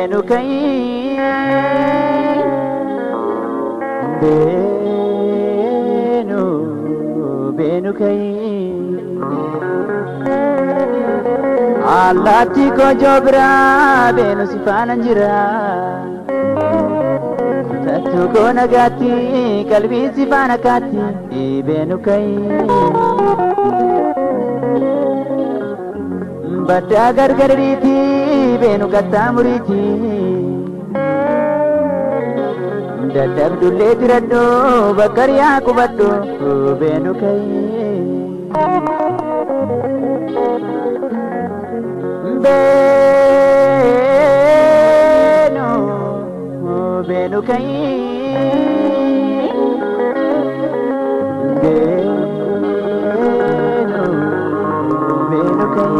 Beenu kai Beenu Beenu kai Allaatti koo jobra beenu si faana jira Kutattuu koo nagaatti qalbii si faana kaatti beenu kai Baddaa gargariiti beenu qaxxaamuriiti Dadhabdullee tiradhu bakka riyaa qubadhu beenu kai Beenu beenu kai Beenu beenu kai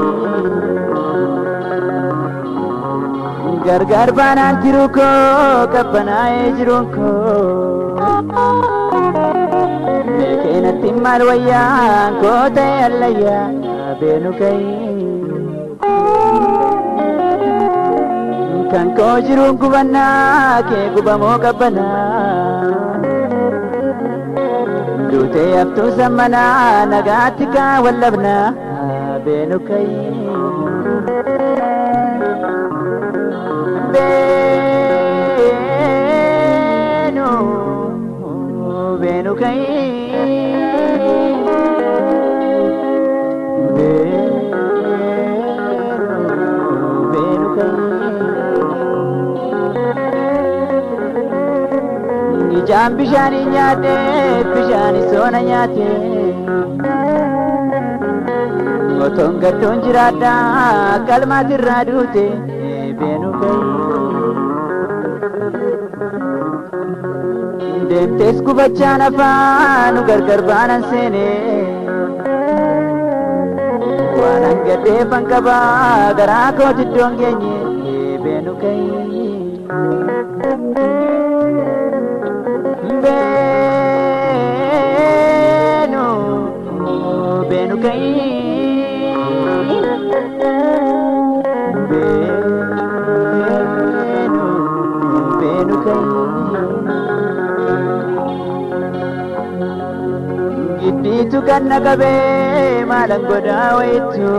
Gargar baanaan jiru koo qabbanaa'ee jiruun koo Beekeenatti maal wayyaan koo ta'e allayyaa beenu kai Kan koo jiruun gubannaa kee gubamoo qabbanaa Duutee haftuu sammanaa nagaatti kaa wallabnaa beenu kai Beenu beenu kai Beenu beenu kai Ijaan bishaanii nyaate bishaanii soona nyaate Otoon gaddoon jiraadha qalmaatirraa duute beenu kai Deemtees gubachaan afaanu gargar baanan seene Waan hangadheefan qabaa garaa kooti iddoon geenye beenu kai Beenu beenu kai Beenu beenu kai Giddiitu kan na qabee maalan godhaa wayittu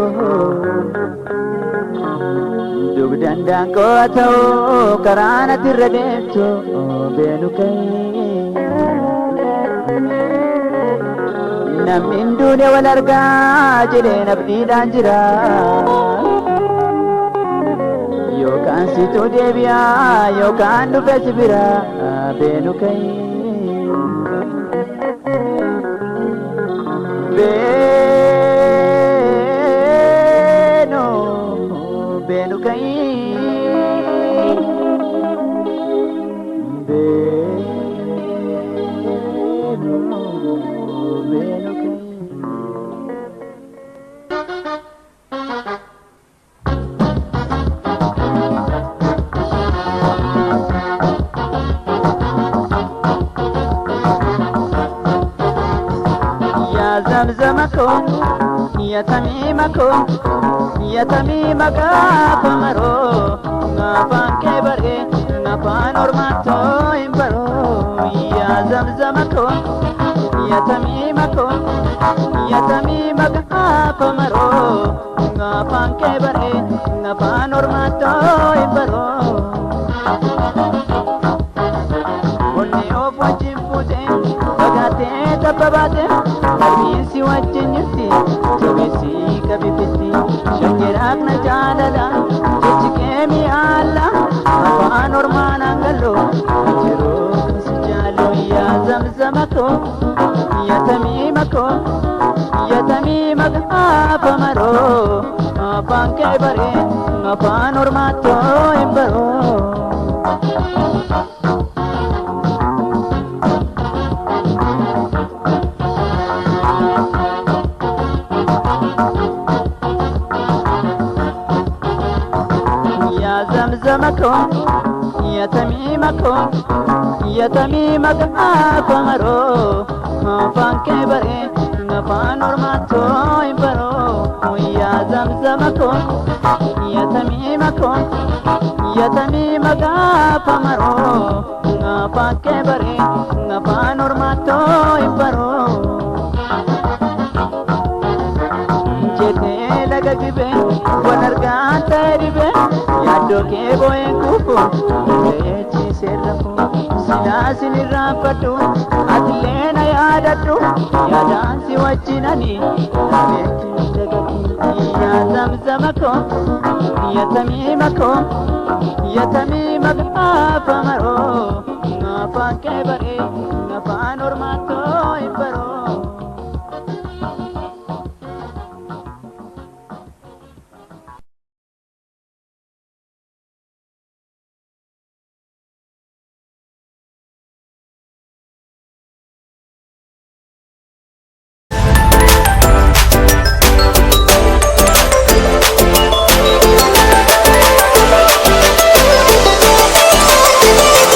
Dugdaan daangoo haa ta'u karaa natti irra deemtu beenu kai Namni hin duune wal argaa jedheen abdiidhaan jira Yookaan situ deebi'aa yookaan dhufe si bira beenu kai Beenu beenu kai Beenu beenu kai Ya zamzama koo ya tamiima koo ya tamiima gaafa maroo afaan kee baree afaan ormaatoo hin baroo ya zamzama koo ya tamiima koo ya tamiima gaafa maroo afaan kee baree afaan ormaatoo hin baroo Onnee of wajjin fuutee fagaatee tabba baatee qalbiin si wajjin jirti jabeessi qabifitti shakkiraaq na jaalala jechi kee mi'aala afaan ormaan hangaloo jiruu si jaaloo yaa zamzama koo yaa tamiima koo yaa tamiima gaafa maroo afaan kee baree afaan ormaatoo hin baroo. Ya zamzama koo ya tamiima koo ya tamiima gaafa maroo afaan kee baree afaan ormaatoo hin baroo ya zamzama koo ya tamiima koo Yatamii maqaa maroo afaan kee baree afaan ormaattoo hin baroo. Jettee laga gibee waan argaan ta'e dhibee yaaddoo kee boo'een kufu danda'ee rafu silaa sin irraanfadhu atillee na yaadadhu yaadaan si wajjinani beekii dagatti. Yaa zamzama koo, yaa tamiima koo, yaa tamiima gaafa maroo afaan kee baree afaan ormaattoo hin baroo.